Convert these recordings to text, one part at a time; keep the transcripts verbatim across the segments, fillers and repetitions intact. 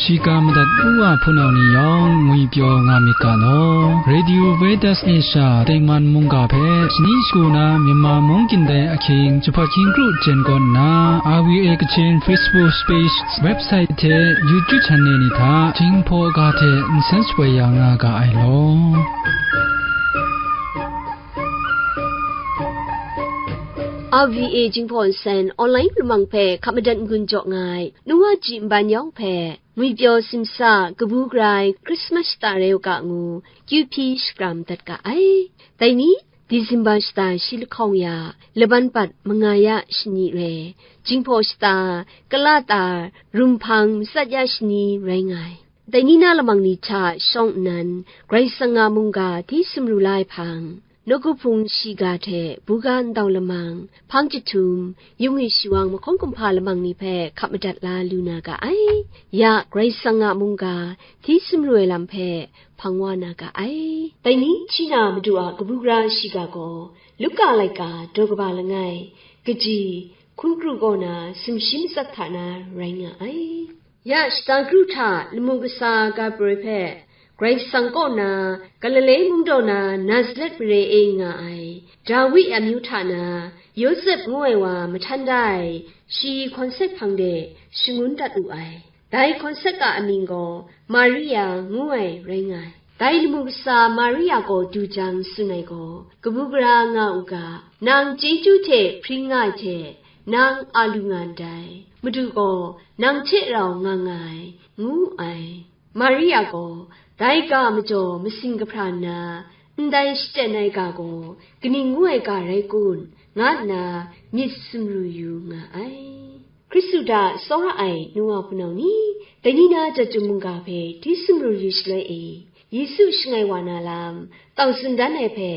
Shiga madat u wa hpunau ni yawng ngwi pyaw nga myit ga law. Radio Veritas Asia tengman mungga hpe shani shagu na Myanmar mung kyin dai ahkying jahpat hkying kru jen kawn nna, R V A Kachin Facebook page, website hte YouTube channel ni hta Jinghpaw ga hte nsen shapoi ya nga ga ai law. R V A Jinghpaw Nsen online lamang hpe hkap madat n-gun jaw nga ai, nu wa ji nban yawng hpe, ngwi pyaw simsa, kabu gara ai Christmas shata rai u ga ngu, kyu hpyi shakram dat ga ai. Dai ni, December shata shi lahkawng ya, laban pat manga ya shani rai, Jinghpaw shata, kala ta, rumhpang matsat ya shani rai nga ai. Dai ni na lamang ni hta shawng nnan, Karai Kasang a mungga hti sumru la ai hpang, nawku hpung shiga hte buga ndau lamang, hpang jahtum, yungwi shiwang mahkawng kumhpa lamang ni hpe hkap madat la lu na ga ai. Ya Karai Kasang a mungga hti sumru ai lam hpe hpang wa na ga ai. Dai ni hti na Madu a kabu gara shiga gaw, Luka laika daw kaba langai, kaji, hkun kru kaw na sumshi matsat hta na rai nga ai. Ya shata kru hta lamu kasa Gabriel hpe Karai Kasang kaw na Galile mungdaw na Nazaret mare e nga ai, Dawi amyu hta na Yawsep ngu ai wa mahtan da ai, shi hkawnsek hpang de shangun dat wu ai. Dai hkawnsek a amying gaw Maria ngu ai rai nga ai. Dai lamu kasa Maria gaw du jang tsun ai gaw, kabu gara nga u ga, nang chyeju hte hpring nga ai hte, nang a lu nga ndai, Madu gaw nang hte rau nga nga ai, ngu ai. Maria gaw dai ga majaw masing kahpra nna, ndai shachyen ai ga gaw kaning ngu ai ga rai kun, nga nna myit sumru yu nga ai. Hkristu hta tsawra ai nu wa hpunau ni, dai ni na Chyum mungga hpe hti sumru yu shaloi e, Yesu shangai wa na lam tau tsun dan ai hpe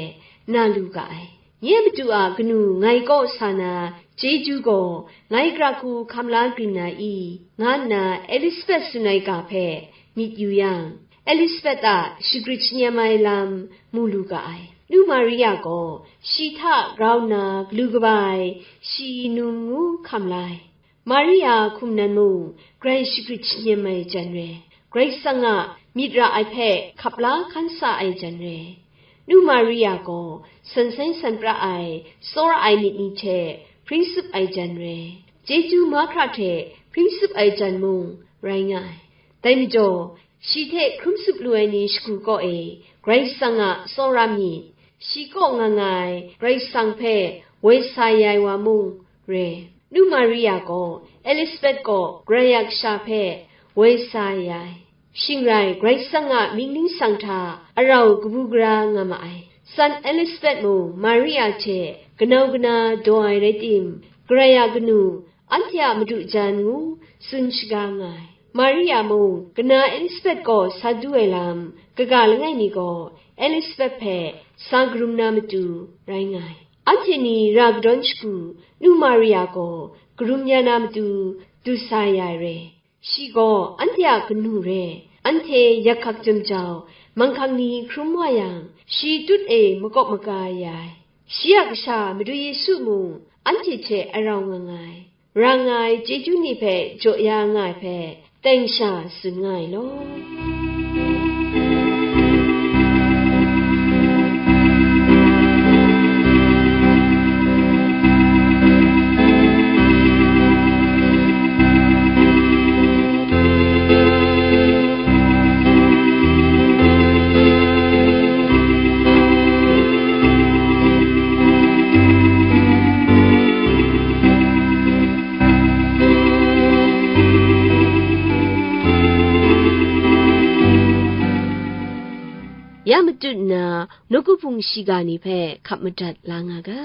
na lu ga ai. Nye Madu a kanu ngai kaw sa na chyeju gaw ngai gara hku hkam la grin na i? Nga nna Elisabet tsun ai ga hpe myit yu yang, Elisabet a shagrit shanyem ai lam mu lu ga ai. Nu Maria gaw shi hta grau nna galu kaba ai shi num ngu hkam la ai. Maria hkum nan mung, grai shagrit shanyem ai jan re, Karai Kasang a myit ra ai hpe hkap la hkan sa ai jan re. Nu Maria gaw san sai san pra ai, tsawra ai myit ni hte hpring tsup ai jan re, chyeju mahkra hte hpring tsup ai jan mung rai nga ai. Dai majaw, shi hte hkrum tsup lu ai ni shagu kaw e, Karai Kasang a tsawra myit, shi kaw nga nga ai Karai Kasang hpe woi sa ya ai wa mung re. Nu Maria gaw Elisabet kaw Karai a Kasha hpe woi sa ya ai. Shing rai, Karai Kasang a mying ningsang hta arau kabu gara nga ma ai. San Elisabet mung Maria hte kanau kana daw ai rai tim, Karai a kanu, anhte a madu jan ngu tsun shaga nga ai. Maria mung kana Elisabet kaw sa du ai lam, kaga langai mi gaw Elisabet hpe sa karum na matu rai nga ai. Anhte ni ra kadawn shagu, nu Maria gaw karum ya na matu du sa ya ai re. Shi gaw anhte a kanu re, anhte yak hkak jum jau, manghkang ni hkrum wa yang, shi tut e makawp maga ya ai. Shi a kasha Madu Yesu mung anhte hte arau nga nga ai, ra nga ai chyeju ni hpe jaw ya nga ai hpe, teng sha tsun nga ai law. Ya matut nna, nawku hpung shiga ni hpe hkap madat la nga ga.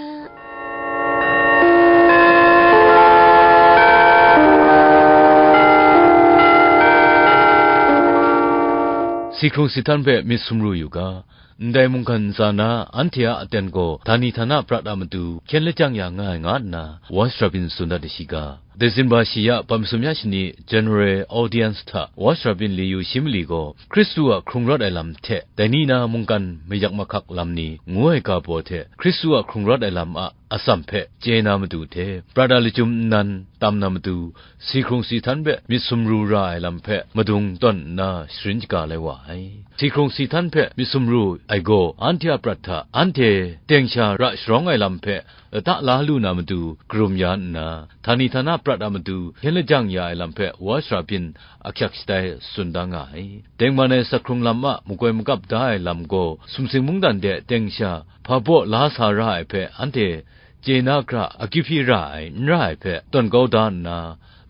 Si hkrung si htan hpe myit sumru yu ga. Ndai mungkan ntsa na anhte a aten gaw, htani htana prat a matu hkyen lajang ya nga ai, nga nna Watch Rabin tsun dat ai shiga. Disemba shi ya, Bamsum ya shani, General Audience hta Watch Rabin Liyu Shimali gaw, Hkristu a hkrung rawt ai lam hte, dai ni na mungkan mayak mahkak lam ni, ngu ai ga baw hte, Hkristu a hkrung rawt ai lam a atsam hpe chye na matu hte, prat a lachyum nnan tam na matu, si hkrung si htan hpe myit sumru ra ai lam hpe madung tawn nna sharin shaga lai wa ai. Si hkrung si htan hpe myit sumru ai gaw, anhte a prat hta anhte teng sha ra sharawng ai lam hpe lata la lu na matu karum ya nna, htani htana prat a matu hkyen lajang ya ai lam hpe Watch Rabin ahkyak shatai tsun da nga ai. Tengman ai sak hkrung lam a makoi makap da ai lam gaw, sumsing mungdan de teng sha hpa baw la sa ra ai hpe anhte chye na hkra, akyu hpyi ra ai, n ra ai hpe tawn kau da nna,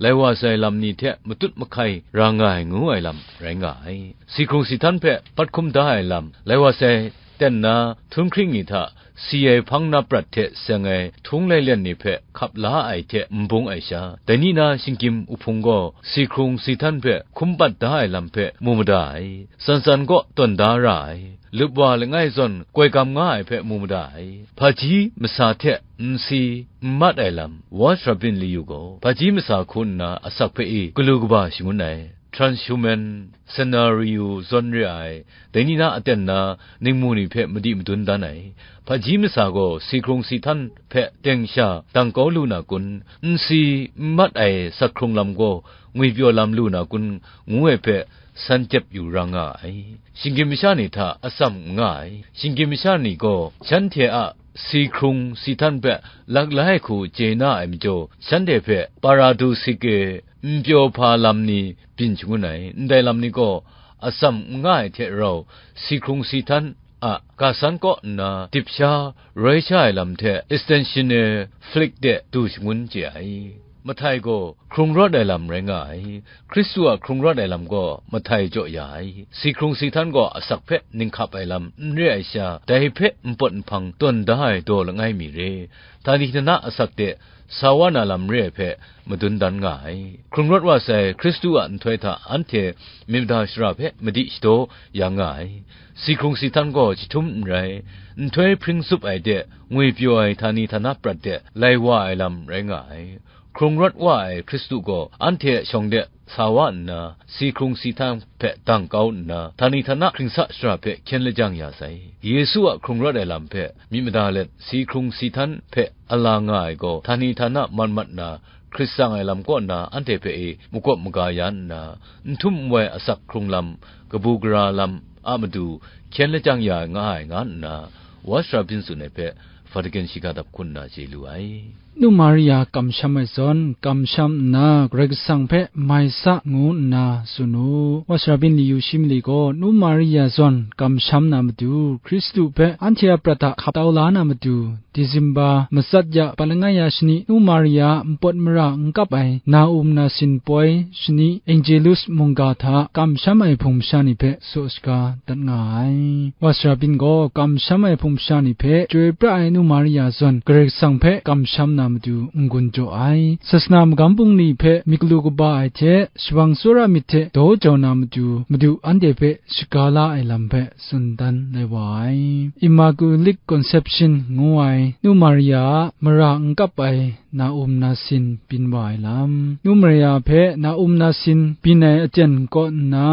lai wa sai lam ni hte matut mahkai ra nga ai, ngu ai lam rai nga ai. Si hkrung si htan hpe pat hkum da ai lam, lai wa sai ten na htunhkring ni hta si ai hpang na prat hte seng ai htung lailyen ni hpe hkap la ai hte n bung ai sha, dai ni na shinggyim uhpung gaw si hkrung si htan hpe hkum pat da ai lam hpe mu mada ai, san san kaw tawn da ra ai, lup wa langai zawn koi gam nga ai hpe mu mada ai, hpaji masa hte n si n mat ai lam, Watch Rabin Liyu gaw hpaji masa hku nna asak hpe i galu kaba shangun ai, transhuman scenario zawn re ai, dai ni na aten na ningmu ni hpe madi madun dan ai, hpaji masa gaw si hkrung si htan hpe teng sha dang kau lu na kun, n si n mat ai sak hkrung lam gaw ngwipyaw lam lu na kun, ngu ai hpe san jep yu ra nga ai. Shinggyim masha ni hta atsam n nga ai. Shinggyim masha ni gaw shanhte a si hkrung si htan hpe lak la ai hku chye na ai majaw, shanhte hpe paradosike, n pyaw hpa lam ni byin shangun ai. Ndai lam ni gaw atsam n nga ai hte rau, si hkrung si htan a ga san kaw nna dip sha, roi sha ai lam hte extension e flick de du shangun chye ai. Mahtai gaw hkrung rawt ai lam rai nga ai. Hkristu a hkrung rawt ai lam gaw Mahtai jaw ya ai. Si hkrung si htan gaw asak hpe ninghkap ai lam n re ai sha, dai hpe npawt nhpang tawn da ai daw langai mi re, htani htana asak de sa wa na lam re ai hpe madun dan nga ai. Hkrung rawt wa sai Hkristu a nhtoi hta anhte myit mada shara hpe madi shadaw ya nga ai. Si hkrung si htan gaw jahtum n rai, nhtoi hpring tsup ai de, ngwipyaw ai htani htana prat de lai wa ai lam rai nga ai. Hkrung rawt wa ai Hkristu gaw anhte a shawng de sa wa nna, si hkrung si htan hpe dang kau nna, htani htana hkringsa shara hpe hkyen lajang ya sai. Yesu a hkrung rawt ai lam hpe myit mada let, si hkrung si htan hpe a la nga ai gaw, htani htana mat mat na, hkrit tsang ai lam kaw na anhte hpe e makawp maga ya nna, n htum n wai asak hkrung lam, kabu gara lam a matu hkyen lajang ya nga ai, nga nna, Watch Rabin tsun ai hpe Vatican shiga dap hku nna chye lu ai. Nu Maria kamsham ai zawn, kamsham nna Karai Kasang hpe mai sa ngu nna tsun u. Watch Rabin Liyu Shimali gaw Nu Maria zawn kamsham na matu, Hkristu hpe anhte a prat hta hkap tau la na matu, Disemba matsat ya, palanggai ya shani, Nu Maria npawt mara n kap ai na um na sin poi shani, Angelus mungga hta kamsham ai hpung masha ni hpe tsaw shaga dat nga ai. Watch Rabin gaw kamsham ai hpung masha ni hpe chyoi pra ai Nu Maria zawn Karai Kasang hpe kamsham na matu n-gun jaw ai. Sasana magam bungli hpe myit galu kaba ai hte, shawang tsawra myit hte daw jau na matu, Madu anhte hpe shaga la ai lam hpe tsun dan lai wa ai. Immaculate Conception ngu ai Nu Maria a mara n kap ai na um na sin byin wa ai lam. Nu Maria hpe na um na sin byin ai aten kaw nna,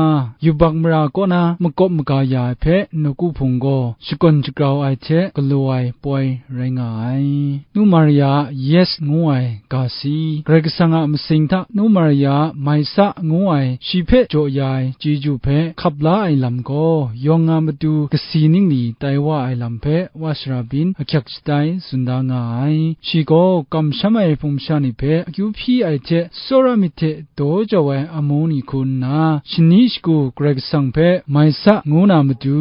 yubak mara kaw na makawp maga ya ai hpe nawku hpung gaw shakawn shagrau ai hte galaw ai poi rai nga ai. Nu Maria a Yes ngu ai ga si, Karai Kasang a masing hta Nu Maria a Mai Sa ngu ai shi hpe jaw ya ai chyeju hpe hkap la ai lam gaw, yawng a matu kasi ningli tai wa ai lam hpe Watch Rabin ahkyak shatai tsun da nga ai. Shi gaw kamsham ai hpung masha ni hpe akyu hpyi ai hte, tsawra myit hte daw jau ai amu ni hku nna, shani shagu Karai Kasang hpe Mai Sa ngu na matu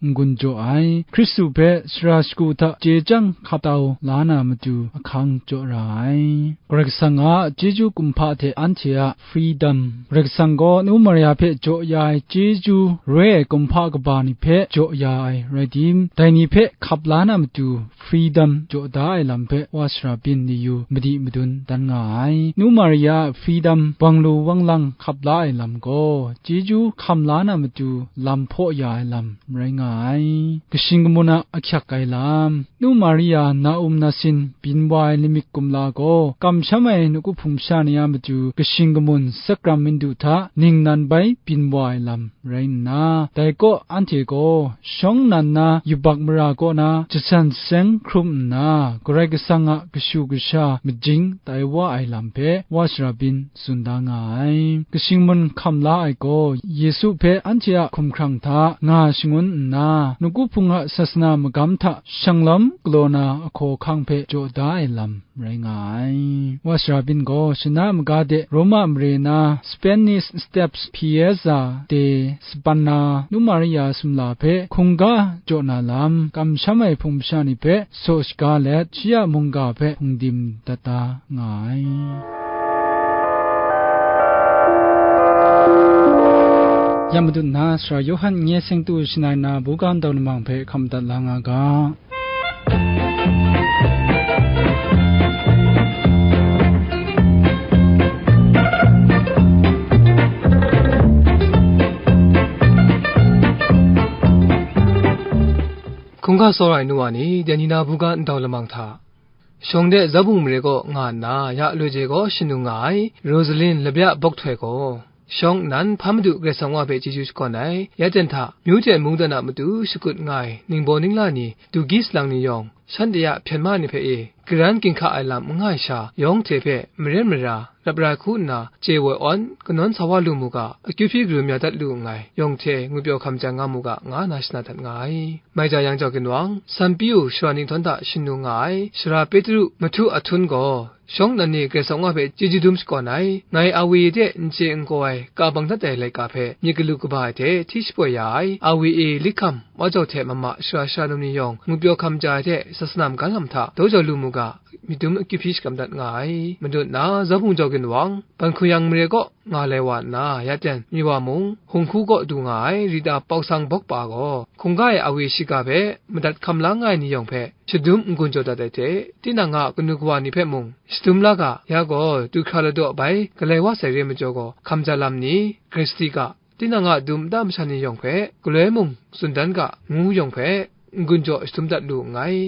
n-gun jaw ai. Hkristu hpe sara shagu hta chye chyang hkap tau la na matu ahkang jaw ra ai. Karai Kasang a chyeju kumhpa hte anhte a freedom, Karai Kasang gaw Nu Maria hpe jaw ya ai chyeju, re ai kumhpa kaba ni hpe jaw ya ai rai tim, dai ni hpe hkap la na matu, freedom jaw da ai lam hpe wa sara byin ni yu madi madun dan nga ai. Nu Maria a freedom wang lu wang lang hkap la ai lam gaw, chyeju hkam la na matu lam hpaw ya ai lam rai nga ai. Kashing kamun a ahkyak ai lam, Nu Maria na-um nasin byin wa ai lamik kumla gaw, kamsham ai nawku hpung masha ni a matu kashing kamun sakramindu hta ningnan bai byin wa ai lam rai nna, dai kaw anhte gaw shawng nnan na yubak mara kaw na jasan seng hkrum nna, Karai Kasang a kashu kasha majing tai wa ai lam hpe wa sara byin tsun da nga ai. Kashing mun hkam la ai gaw, Yesu hpe anhte a hkumhkrang hta nga shangun nna, nawku hpung a sasana magam hta shanglawm galaw na ahkaw ahkang hpe jaw da ai lam rai nga ai. Wa sara byin gaw, shana maga de Roma mare na Spanish Steps Piazza de Spagna Nu Maria sumla hpe hkungga jaw na lam, kamsham ai hpung masha ni hpe saw shaga let, shi a mungga hpe hpungdim dat da nga ai. Ya madun na, Sara Yawhan nye seng tu shanai na buga ndau lamang hpe hkam dat la nga ga. Hkungga tsawra ai nu wa ni, dai ni na buga ndau lamang hta, shawng de Zabung mare kaw nga nna, ya loi je gaw shanu nga ai, Rosalin Labya Bawk Htoi gaw, shawng nnan hpa madu Karai Kasang Wa hpe chyeju shakawn ai, ya ten hta, myu ten mungdan a matu shakut nga ai, ningbaw ningla ni, du gyi salang ni yawng, shanhte a hpyen ma ni hpe e, garan ginhka ai lam n nga ai sha, yawng hte hpe maren mara, rap rai hku nna, chye woi awn, kanawn sa wa lu mu ga, akyu hpyi karum ya dat lu nngai, yawng hte ngwipyaw hkam jan nga mu ga, nga na shana dat nga ai. Mai ja yang jau ginwang, San Piu shara ninghtawn hta shanu nga ai, Sara Petru mahtu ahtum gaw, shawng nnan ni Karai Kasang Wa hpe chyeju dum shakawn ai, ngai Awi de n chye n kaw ai, ka bang dat ai laika hpe myit galu kaba ai hte hti shapoi ya ai, Awi e Likham, Wa Jau hte mama shara shara num ni yawng, ngwipyaw hkam ja ai hte sasana magam lam hta daw jau lu mu ga, myit dum akyu hpyi shakam dat nga ai. Madun na, Zabung jau ginwang, Ban Hkuyang mare kaw nga lai wa nna, ya ten mi wa mung, Hung Hku kaw du nga ai, Rita Pauk Sang Bawk Pa gaw, hkungga e Awi shiga hpe madat hkam la nga ai ni yawng hpe, shadum n-gun jaw dat ai hte, tinang a kanu kawa ni hpe mung, shadum la ga, ya gaw, du hkra ladaw bai, galai wa sai re majaw gaw, hkam ja lam ni, Grai Sadi ga, tinang a dum nta masha ni yawng hpe, galoi mung tsun dan ga, ngu yawng hpe, n-gun jaw shadum dat lu nngai.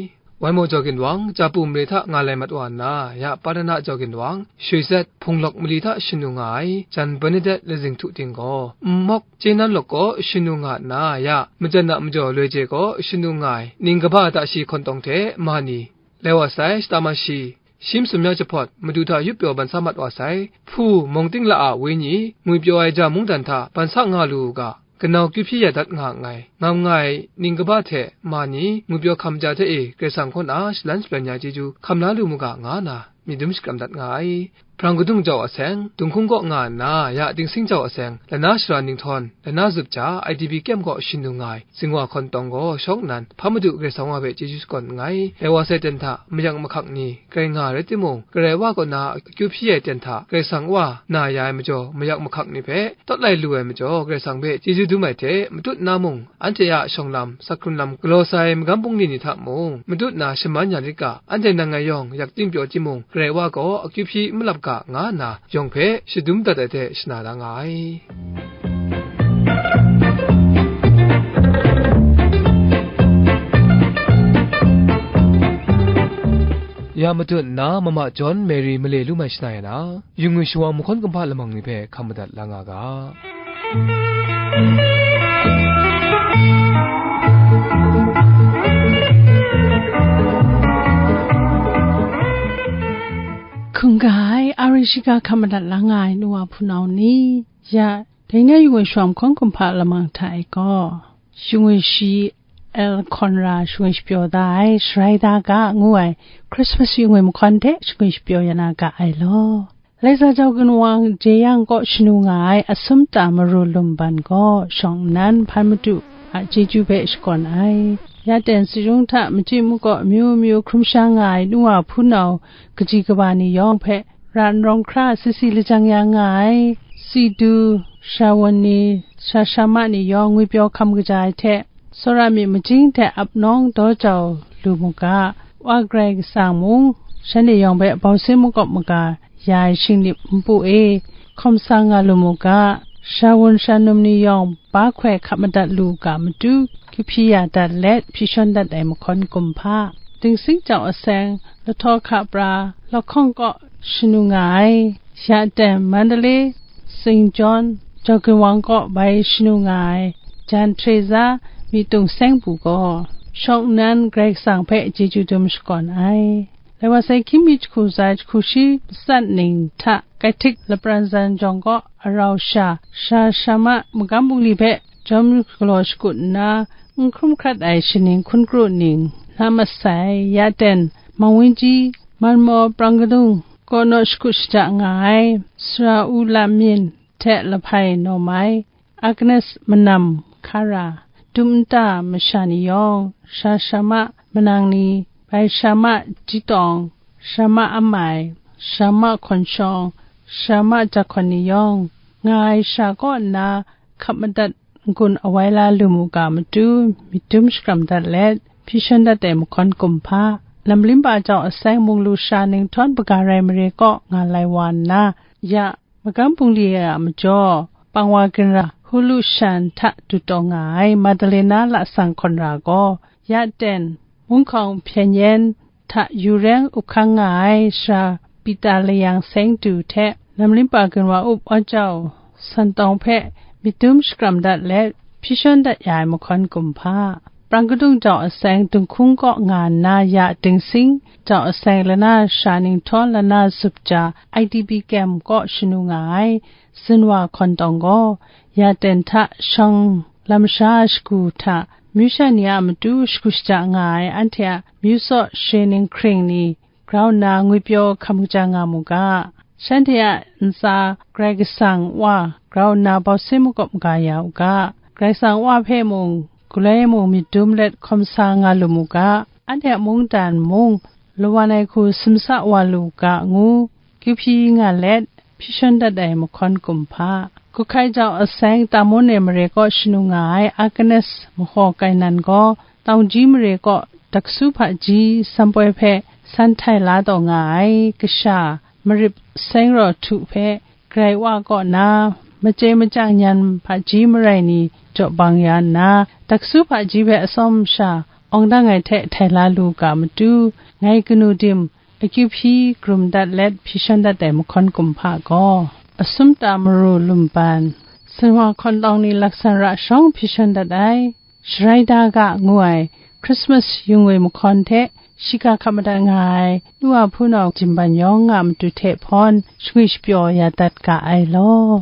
Wai maw jaw ginwang, Japu mare hta nga lai mat wa nna, ya Patana jaw ginwang, Shoi Zet, Hpung Lawk mali hta shanu nga ai, Jan Bernadette Lazing Htu Ting gaw, Nmawk, Chyenan Lawk kaw shanu nga nna, ya majan a majaw loi je kaw shanu nga ai, ning kaba ta shi hkawn tawng hte ma ni, lai wa sai, shata mashi, Shi masum ya jahpawt, Madu hta yup pyaw ban sa mat wa sai, hpu, mawng ting la a wenyi, ngwipyaw ai ja mungdan hta ban sa nga lu u ga, kanau kyu hpyi ya dat nga nngai, ngam nga ai ning kaba hte ma ni, ngwipyaw hkam ja hte e, Karai Kasang kaw na shalan shalan ya chyeju hkam la lu mu ga, nga na myit dum shakram dat nga ai. Hprang kadung jau a seng, Dunghkung kaw nga nna, ya Dingsing jau a seng, lana shara ninghtawn, lana zup ja, I D P kyem kaw shanu nga ai, Zingwa hkawn tawng gaw shawng nnan, hpa madu Karai Kasang Wa hpe chyeju shakawn nngai. Dai wa sai ten hta, mayak mahkak ni, grai nga rai timung, Karai Wa kaw na akyu hpyi ai ten hta, Karai Kasang Wa na ya ai majaw, mayak mahkak ni hpe tawt lai lu ai majaw, Karai Kasang hpe chyeju dum ai hte, matut na mung, anhte a shawng lam, sak hkrun lam galaw sai magam bungli ni hta mung, matut na shaman ya rit ga, anhte nang ngai yawng yak ting pyaw timung, Karai Wa gaw akyu hpyi n malap ga, nga nna, yawng hpe shadum dat ai hte shana da nga ai. Ya matut nna, Mama John Mary male lu mai shana ya na, yu ngwi shawang mahkawn kumhpa lamang ni hpe hkam madat la nga ga. Hkungga ai, Ari shiga hkam madat la nga ai nu wa hpunau ni, ya, dai ni a yu ngwi shawang mahkawn kumhpa lamang hta e gaw, yu ngwi shi L Conra shingwi shapyaw da ai, sharai da ga ngu ai, Christmas yu ngwi mahkawn hte shingwi shapyaw ya na ga ai law. Laiza jau ginwang, Jeyang kaw shanu nga ai, Asumta Maru Lumban gaw shawng nnan hpan madu a chyeju hpe shakawn ai. Ya ten sayung hta machyi makaw amyu myu hkrum sha nga ai nu wa hpunau kaji kaba ni yawng hpe ra n rawng hkra sisi lajang ya nga ai, si du, sha wan ni, sha sha ma ni yawng ngwipyaw hkam kaja ai hte, tsawra myit majing hte ap nawng daw jau lu mu ga. Wa Karai Kasang mung shanhte yawng hpe bau sin makawp maga ya ai shingnip npu e hkawm sa nga lu mu ga. Sha wun sha num ni yawng ba hkoi hkap madat lu u ga matu, kihpyi ya dat let hpyi shawn dat ai mahkawn kumhpa, dingsing jau aseng, lahtaw hka pra, lahkawng kaw shanu nga ai, ya ten Mandalay, Saint John, Jawkin Wang kaw bai shanu nga ai, jan Teresa, myitung seng bu gaw, shawng nnan Karai Kasang hpe chyeju dum shakawn ai. Lai wa sai hkying mi jahku za jahku shi matsat ning hta Kaihtik lapran zan jawng kaw arau sha, sha sha ma magam bungli hpe jawm galaw shakut nna, n hkrum hkrat ai shaning hkun kru ning, na masai, ya ten, Mang Wen Ji, Manmaw Prang Kadung, kaw naw shakut shaja nga ai, Sara U Lam Myin, hte Lahpai Naw Mai, Agnes Manam Hkara, dum nta masha ni yawng, sha sha ma manang ni, bai sha ma jitawng, sha ma amai, sha ma hkawn shawng, sha ma jahkawn ni yawng, nga ai sha kaw nna hkap madat n-gun awai la lu mu ga matu, myit dum shakram dat let, hpyi shawn dat ai mahkawn kumhpa, Namlimpa jau aseng mung lu sha ninghtawm Bagarai mare kaw nga lai wa nna, ya, magam bungli a majaw, pangwa ginra hulu shan hta dut taw nga ai Madalena lasang hkawn ra gaw, ya ten, munghkawng hpyen yen hta yu reng up hkang nga ai sara Pita layang seng du hte, Namlimpa ginwa up Aw Jau San Tawng hpe myit dum shakram dat let, hpyi shawn dat ya ai mahkawn kumhpa, Prang Kadung jau aseng Dunghkung kaw nga nna ya Dingsing jau aseng lana sha ninghtawm lana zup ja I D P camp kaw shanu nga ai, Zinwa hkawn tawng gaw, ya ten hta shawng lam sha shagu hta, myu sha ni a matu shagu shaja nga ai anhte a myu tsaw share ning hkring ni, grau nna ngwipyaw hkam kaja nga mu ga. Shanhte a ntsa Karai Kasang Wa grau nna bau sin makawp maga ya u ga. Karai Kasang Wa hpe mung, galoi mung myit dum let hkawm sa nga lu mu ga. Anhte a mungdan mung, lawan ai hku simsa wa lu ga ngu, kyu hpyi nga let, hpyi shawn dat ai mahkawn kumhpa. Kuhkai jau aseng Tamon e mare kaw shanu nga ai Agnes Mahaw Kainan gaw, Taungji mare kaw daksu hpaji sanpoi hpe san htai la taw nga ai kasha Marip Seng Raw Htu hpe Karai Wa kaw na, machyai machyang nyan hpaji marai ni jaw bang ya nna, daksu hpaji hpe atsawm sha awng dang ai hte htai la lu ga matu, ngai kanu dim, akyu hpyi krum dat let hpyi shawn dat ai mahkawn kumhpa gaw, Asum Ta Maru Lumban, Zinwa hkawn tawng ni laksan ra shawng hpyi shawn dat ai, Sharai Da Ga ngu ai Christmas yung ngwi mahkawn hte shiga hkap madat nga ai nu wa hpunau jinban yawng nga matu hte hpawn shangwi shapyaw ya dat ga ai law.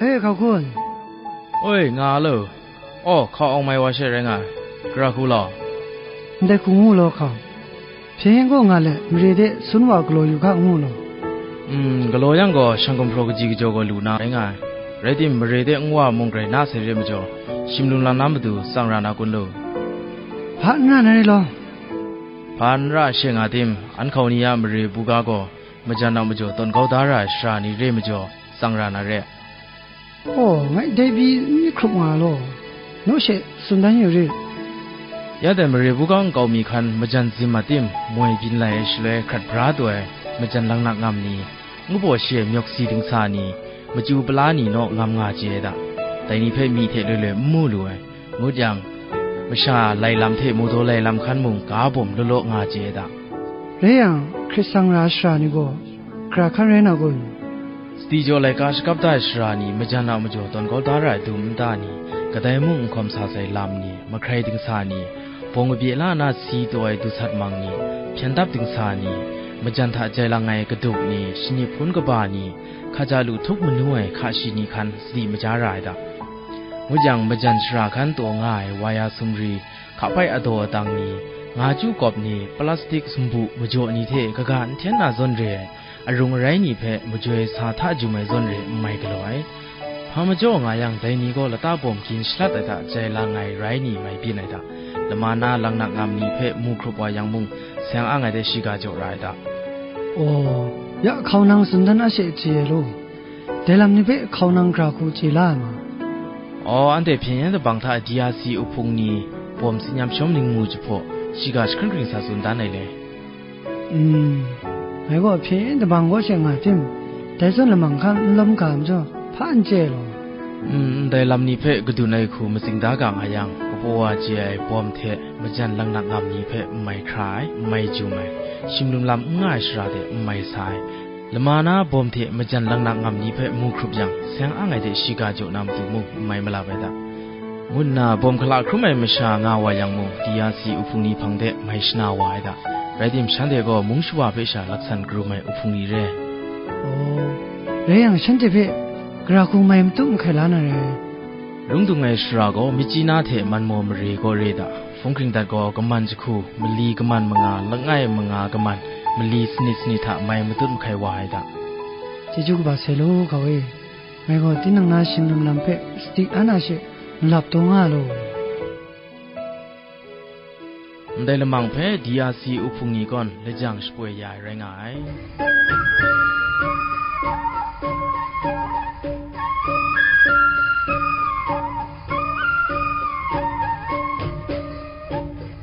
E, hkau kun. Oi, nga lo. Aw, hkau awng mai wa she rai nga ai. Gara hku law. Ndai hku ngu law hkau. Hpyen gaw nga let, mare de sun wa galaw yu ga ngu law. Mm, galaw yang gaw, shang gumhpraw kaji kajaw gaw lu na rai nga ai. Rai tim, mare de nwa mung grai na sai re majaw, shim lung lang na matu tsang ra na kun lo. Hpa n ra na re law. Hpa n ra she nga tim, an hkau ni a mare buga gaw, majan a majaw tawn kau da ra ai shara ni re majaw, tsang ra na re. Aw, ngai dai pyi n myit hkrup nga law, naw she tsun dan yu rit. Ya dai mare buga nkau mi hkan majan zim a tim, moi byin lai ai shaloi hkrat bra taw ai, majan laknak ngam ni, ngu baw shi ai myawk si dingsa ni, machyu pala ni naw ngam nga chye ai da. Dai ni hpe myi hte loi loi n mu lu ai. Ngut yang, masha lai lam hte mawdaw lai lam hkan mung ga bawm law law nga chye ai da. Rai yang, hkrit tsang ra ai shara ni gaw, gara hkan rai na kun? Sadi jaw laika shakap da ai shara ni, majan a majaw tawn kau da ra ai dum nta ni, kadai mung n hkawm sa sai lam ni, mahkrai dingsa ni, bawng kabye la na si taw ai dusat mang ni, hpyen dap dingsa ni, majan hta jai lang ai kaduk ni, shani hpun kaba ni, hkaja lu htup manu ai hka shi ni hkan sadi maja ra ai da. Ngut yang, majan shara hkan taw nga ai wa ya sumri, hkapai adaw adang ni, nga chyu kawp ni, plastik sumbu majaw ni hte kaga n hten na zawn re ai, arung arai ni hpe majoi sa hta jum ai zawn re n mai galaw ai. Hpa majaw nga yang, dai ni gaw lata bawm gin shalat ai hta jai lang ai rai ni mai byin ai hta, lama na laknak ngam ni hpe mu hkrup wa yang mung, seng ang ai de shiga jaw ra ai hta. Aw, ya hkau nang tsun dan a she chye ai law. Dai lam ni hpe hkau nang gara hku chye la ai ma? Aw, anhte hpyen yen dabang hta D R C uhpung ni, bawm tsin yam shawm ningmu jahpaw, shiga jahkring hkring sa tsun dan ai le. Mm, ngai gaw hpyen yen dabang kaw she nga tim, dai zawn lamang hkan n lawm ga majaw, hpa n chye law. Mm, ndai lam ni hpe kadun ai hku matsing da ga nga yang, kapaw wa chye ai bawm hte majan laknak ngam ni hpe n mai hkra ai, n mai jum ai, shim lum lam n nga ai shara de n mai sa ai, lama na bawm hte majan laknak ngam ni hpe mu hkrup yang, seng ang ai de shiga jaw na matu mung n mai malap ai da, ngu nna bawm hkala hkrum ai masha nga wa yang mung, D R C uhpung ni hpang de mai shana wa ai da. Rai tim, shanhte gaw mung shawa hpe sha laksan karum ai uhpung ni re. Aw, rai yang, shanhte hpe gara hku mai matut mahkai la na re. Lung dung ai shara gaw, Myitkyina hte Manmaw mare gaw re da. Hpung hkring dat gaw, kaman jahku, mali kaman manga, langai manga kaman, mali sanit sanit hta mai matut mahkai wa ai da. Chyeju kaba sai law, hkau e. Ngai gaw tinang na shim lum lam hpe sadi an a she malap taw nga law. Ndai lamang hpe D R C uhpung ni gaw lajang shapoi ya ai rai nga ai.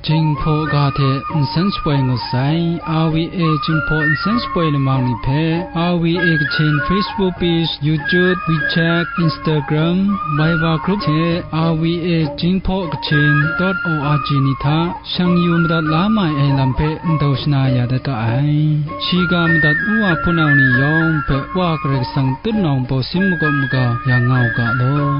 Jinghpaw ga hte nsen shapoi ngut sai. R V A Jinghpaw nsen shapoi lamang ni hpe, R V A Kachin Facebook page, YouTube, WeChat, Instagram, Viber group hte R V A Jinghpaw Kachin dot O R G ni hta shang yu madat la mai ai lam hpe ndau shana ya dat ga ai. Shiga madat u wa hpunau ni yawng hpe Wa Karai Kasang tutnawng baw sin makawp maga ya nga u ga law.